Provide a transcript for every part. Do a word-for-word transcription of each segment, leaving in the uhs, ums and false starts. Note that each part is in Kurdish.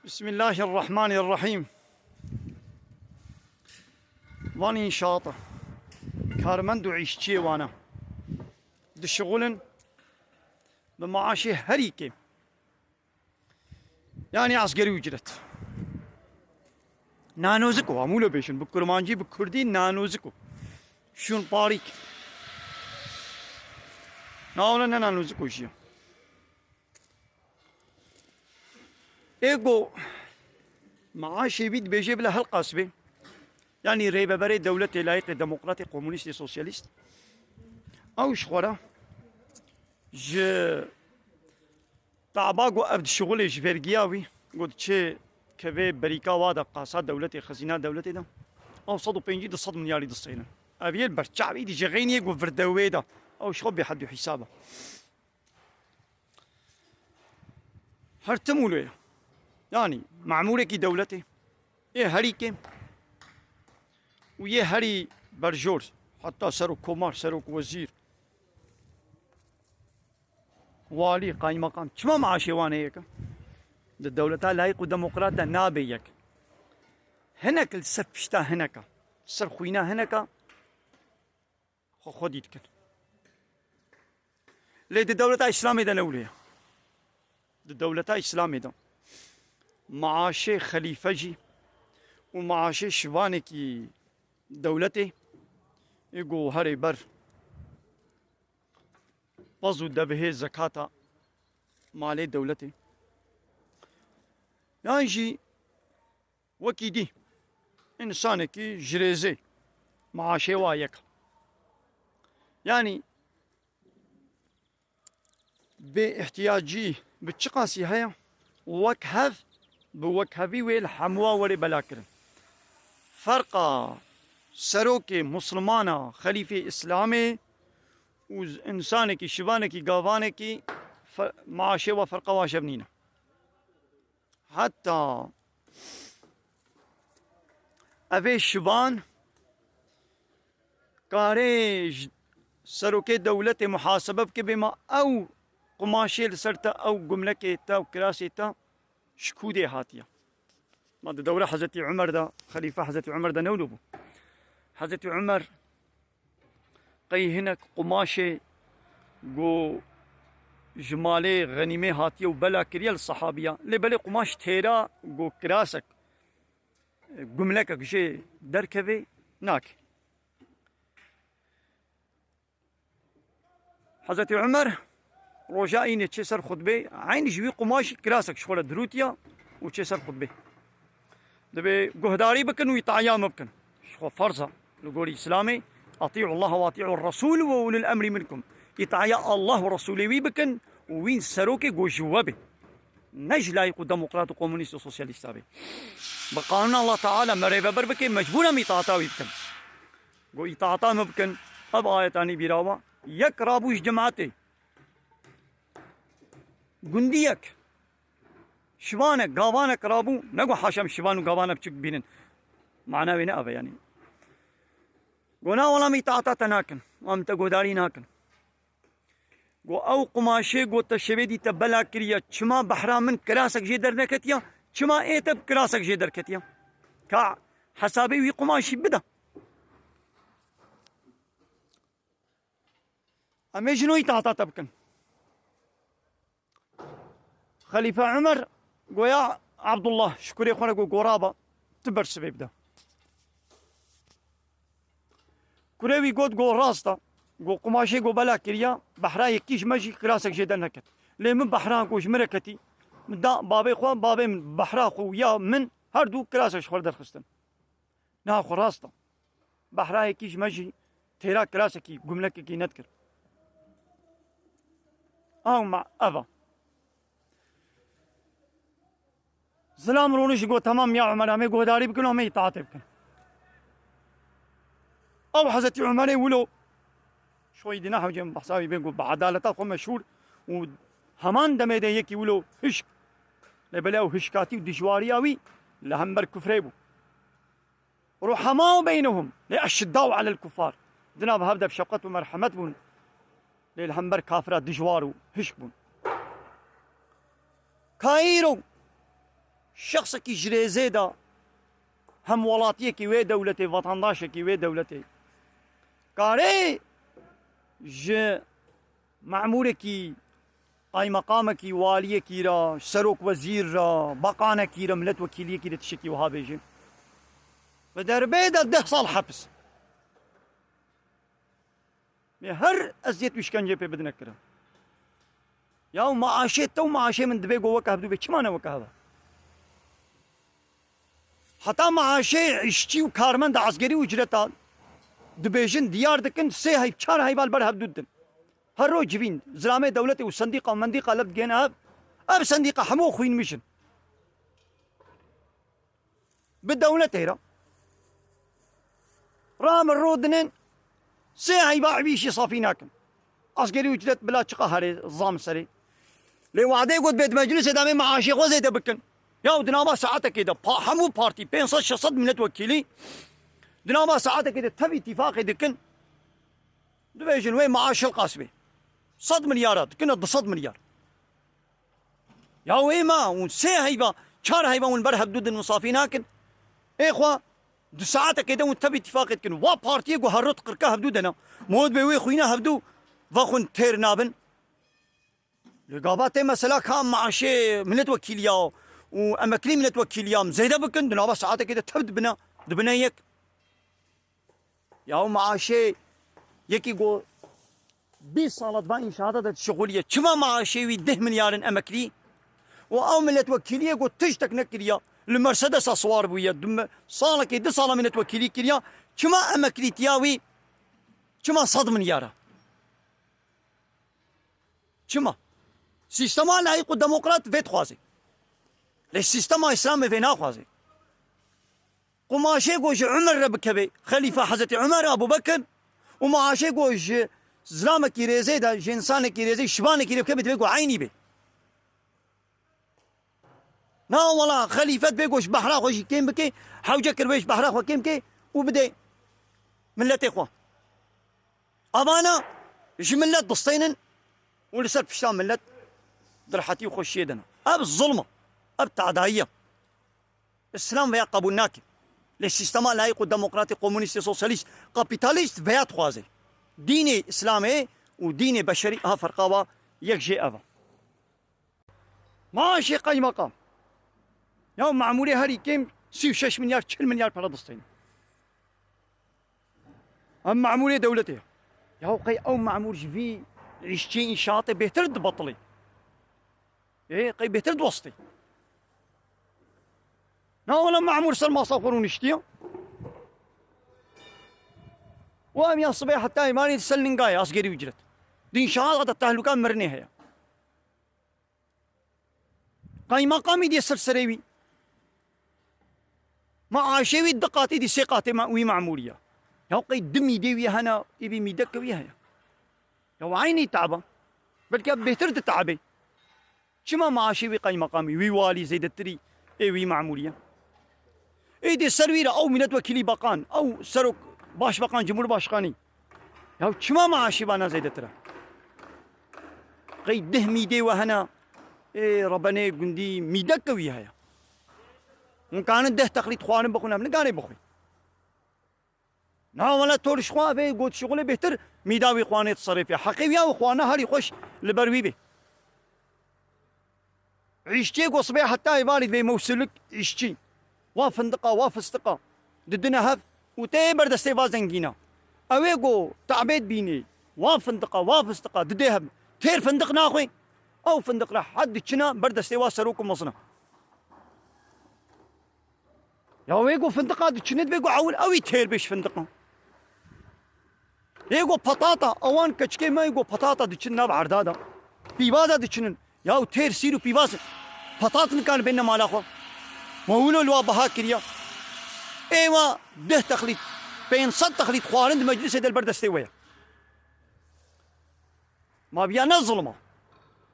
Bismillahirrahmanirrahîm. Van înşaata karmend û îşçiyê wana dişixulin bi maaşê herî kêm. Yanî asgerî ücret. Nanozik o, hemû lê bêjin. Bi kurmancî, bi kurdî nanozik o. Şûn parîk. Na wele ne nanozik o jiyan. Ê ku maaşê wî dibêje bila hilqas bê. Yanî rêveberê dewletê layîqê demokratê, komunîstê, sosyalîst. Ew ji xwe re ji taba ku ev dişixulê ji vergiya wî, ku diçe kevê berîka wa de, qasa dewletê, xezîna dewletê de, ew sed û pêncî du sed milyarî distênin. Ev yê li ber çavî dî ji xeyniyê ku virdewê de. Ew ji xwe bêhed û hîsab e. Her tim wilo ye. Yanî memûrekî dewletê ê herî kêm û yê herî berjor, heta serok komar, serok wezîr, walî, qaymeqam, çima maaşê wan heye ke? Di dewleta layîq û demokrat de nabe yek. Hinek li ser pişta hineka, ser xwîna hineka xwe xwedî dikin. Lê di dewleta Îslamê de ne wilo ye. Di dewleta Îslamê de maaşê xelîfe jî û maaşê şivanekî dewletê ê ku herê ber pez û devihê zekata malê dewletê, yan jî wekî dî, însanekî ji rêzê maaşê wa yek. Yanî bê îhtiyacî bi çiqasî heye, wek hev bi wekhevî wê li hemûa were belakirin. Ferqa serokê muslimana, xelîfê Îslamê û z-, însanekî, şivanekî, gavanekî fe-, maaşê wa ferqa wa jev nîne. Heta evê şivan karê ji serokê dewletê muhasebe bike, bê ma ew qumaşê li ser te, ew gumlekê te, ew kirasê te ji ku dê hatiye. Ma di dewra Hezretî Umer de, xelîfe Hezretî Umer de ne wilo bû. Hezretî Umer qey hinek qumaşê ku ji malê xenîmê hatiye û bela kiriye li sehabiya. Lê belê qumaş têra ku kirasek, gumlekek jê derkeve nake. Hezretî Umer roja înê çê ser xutbê, eynî ji wî qumaşî kirasek ji xwe re dirûtiya û çê ser xutbê. Divê guhdarî bikin û îtaya min bikin. Ji xwe ferz e li gorî Îslamê, "Atî'u Allah ve atî'u Resûl ve ulil emrî minkum." Îtaya Allah û Resûlê wî bikin û wîn serokê ku ji we bê. Ne ji layîq û demokrat û komunîst û sosyalîsta bê. Bi qanûna Allah Teala me rêveber bike, mecbûr em îtaata wî bikin. Ku îtaata min bikin, ev ayetanî bîra we, yek rabû ji cemaetê. Gundiyek, şivanek, gavanek rabû, ne ku haşa em şivan û gavana biçûk bibînin. Mana wê ne ev e yanî. Ku na wela em îtaata te nakin, em te guhdarî nakin. Ku ew qumaşê ku te şevê dî te bela kiriye, çima behra min kirasek jê derneketiya, çima ê te bi kirasek jê derketiya? Ka hesabê wî qumaşî bide. Em ê ji nû îtaata te bikin. Xelîfe Umer goya, "Abdullah, ji kurê xwe re got, goraba, tu bersivê bide." Kurê wî got, "Got rast e, got qumaşê got bela kiriya, behra yekî ji me jî kirasek jê derneket. Lê min behra got ji min re ketî, min da babê xwe, babê min behra xwe û ya min her du kirasek ji xwe re derxistin." Niha xwe rast e. Behrayekî ji me jî têra kirasekî, gumlekekî nedikir. Ew me ev e. Zilam rûnişt got, "Temam ya Umer, em ê guhdarî bikin û em ê îtaatê bikin." Ew Hezretî Umerê wilo şoyî dîna hewcê min behsa wî bê got, bi edaleta xwe meşhûr û heman demê de yekî wilo hişk. Lê belê ew hişkatî û dijwariya wî li hember kufrê bû. Ruhemau beynehum, lê eşiddau alel kuffar. Di nav hev de bi şefqet û merhemet bûn, lê li hember kafira dijwar û hişk bûn. Ka îro Şexsekî ji rêzê de hemwelatiyekî wê dewletê, vatandaşekî wê dewletê karê ji memûrekî, qaymeqamekî, waliyekî re, serokwezîr re, beqanekî re, miletwekîliyekî re tiştekî wiha bêje. Bi derbê de deh sal hepis. Lê her eziyet û îşkenceyê pê bidine kirin. Ya maaşê te û maaşê min dibê ku weke hevdû be, çima ne weke hev e? Heta maaşê îşçî û karmenda esgerî ucreta dibêjin, diyar dikin, sê heyv, çar heyva li ber hevdû didin. Her roj civîn, zilamê dewletê û sendîqa û mendîqa lev digihêne hev. Ev sendîqa hemû xwînmiş in. Bi dewletê re. Ra min ro dinin, sê heyva evî îşî safî nakin. Asgerî ucret bila çiqa herê zam serê. Lê wadê got bê di meclisê de em ê maaşê xwe zêde bikin. Ya di nava saetekê de pa-, hemû partî pênc sed şeş sed miletwekîlî di nava saetekê de tev îtîfaqê dikin. Dibêjin wê maaş hilqas bê. Sed milyara dikine du sed milyar. Ya wê ma hûn sê heyva, çar heyva hûn ber hevdû din, hûn safî nakin. Ê xwe, di saetekê de hûn tev îtîfaqê dikin. Va partiyê ku her rot qirka hevdû dene. Mod bê wê xwîne hevdû, va xwin têr nabin. Li gava tê mesela ka maaşê miletwekîliya û emeklî miletwekîliya em zêde bikin, di nava saetekê de tev dibine, dibine yek. Ya maaşê yekî ku bîst sala di va înşaata de dişixuliye. Çima maaşê wî deh milyar in emeklî? Û ew miletwekîliyê ku tiştek nekiriya, li Mercedesa siwar bûye, du me-, salekê, du sala miletwekîlî kiriya, çima emeklîtiya wî, çima sed milyar e? Çima? Sîstema layîq û demokrat vê dixwaze. Lê sîstema Îslamê vê naxwaze. Ku maaşê ku ji Umer re bikeve, Xelîfe Hezretî Umer, Abu Bekir, û maaşê ku ji zilamekî rêzê de, ji însanekî rêzê, şivanekî rê bikeve, divê ku eynî be. Na wela xelîfe divê ku ji behra xwe jî kêm bike, hewce kir wê ji behra xwe kêm ke û bide miletê xwe. Evana ji milet distênin û li ser pişta milet di rehetî û xweşiyê de ne. Ev zulm e. Ev tadayî ye. Îslam veya qebûl nake. Lê sîstema layîq û demokratîk, komunîst, sosyalîst, kapîtalîst veya dixwaze. Dînê Îslamê û dînê beşerî, aha ferqa wa yek jê ev e. Maaşê qeymeqam. Ya memûrê herî kêm sî û şeş milyar, çil milyar para distêne. Em memûrê dewletê ye. Ya qey ew memûr ji vî îşçê înşaatê bêhtir dibetilê. Ê, qey bêhtir diwestê. Na wela memûr ser masa xwe rûniştiye. Û em ya sibê heta îmarê di ser linga ye, asgerî ucret. Di înşaat de tehlûka mirinê heye. Qaymeqamî dê ser serê wî. Maaşê wî di qatî dî sê qatê ma-, wî memûrî ya. Ya qey di mîdê wî hene, ê bî mîdeke wî heye. Ya eynî taba. Belke bêhtir di tabê. Çima maaşê wî qaymeqamî, wî walî zêdetirî ê wî memûrî ye? Êdî ser wî re ew miletwekîlî beqan, ew serok başbeqan, cumhurbaşkanî. Ya çima maaşê vana zêdetir e? Qey deh mîdê we hene, ê rebenê gundî mîdeke wî heye. Hûn kanin deh texlît xwarin bixwin, em nikarê bixwin. Na wele to li xwe vê got şixulê bêhtir mîda wî xwanê diserifê. Heqê wî ya û xwana herî xweş li ber wî bê. Îşçê ku sibê heta êvarî divê mewsilik îşçî. Wa findiqa, wa fistiqa didine hev û tê ber destê va zengîna. Ew ê ku tabê dibînê, wa findiqa, wa fistiqa didê hev. Têr findiq naxwê. Ew findiq rehet diçine ber destê wa serok û mezina. Ya wê ku findiqa diçine divê ku ewil ewî têr bê ji findiqan. Ê ku patata, ewan keçikê me ê ku patata diçin nav erda de. Pîvaza diçinin. Ya têr sîr û pîvaz patat nikarin bêne mala xwe. Ma wilo li wa biha kiriya. Ê wa deh texlît, pênc sed texlît xwarin di meclisê de li ber destê we ye. Ma biya ne zulma.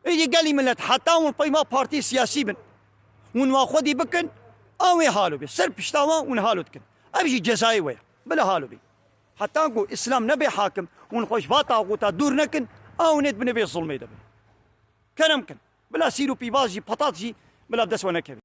Êdî gelî milet heta hûn peyva partî siyasî bin. Hûn wa xwedî bikin, ew ê halo bê. Ser pişta wan hûn halo dikin. Ev jî cezayê we ye. Bila halo bê. Heta ku Îslam nebe hakim, hûn xwe ji va taxûta dûr nekin, ew nê dibine vê zulmê de bin. Kerem kin. Bila sîr û pîvaz jî, patat jî, bila dest we nekeve.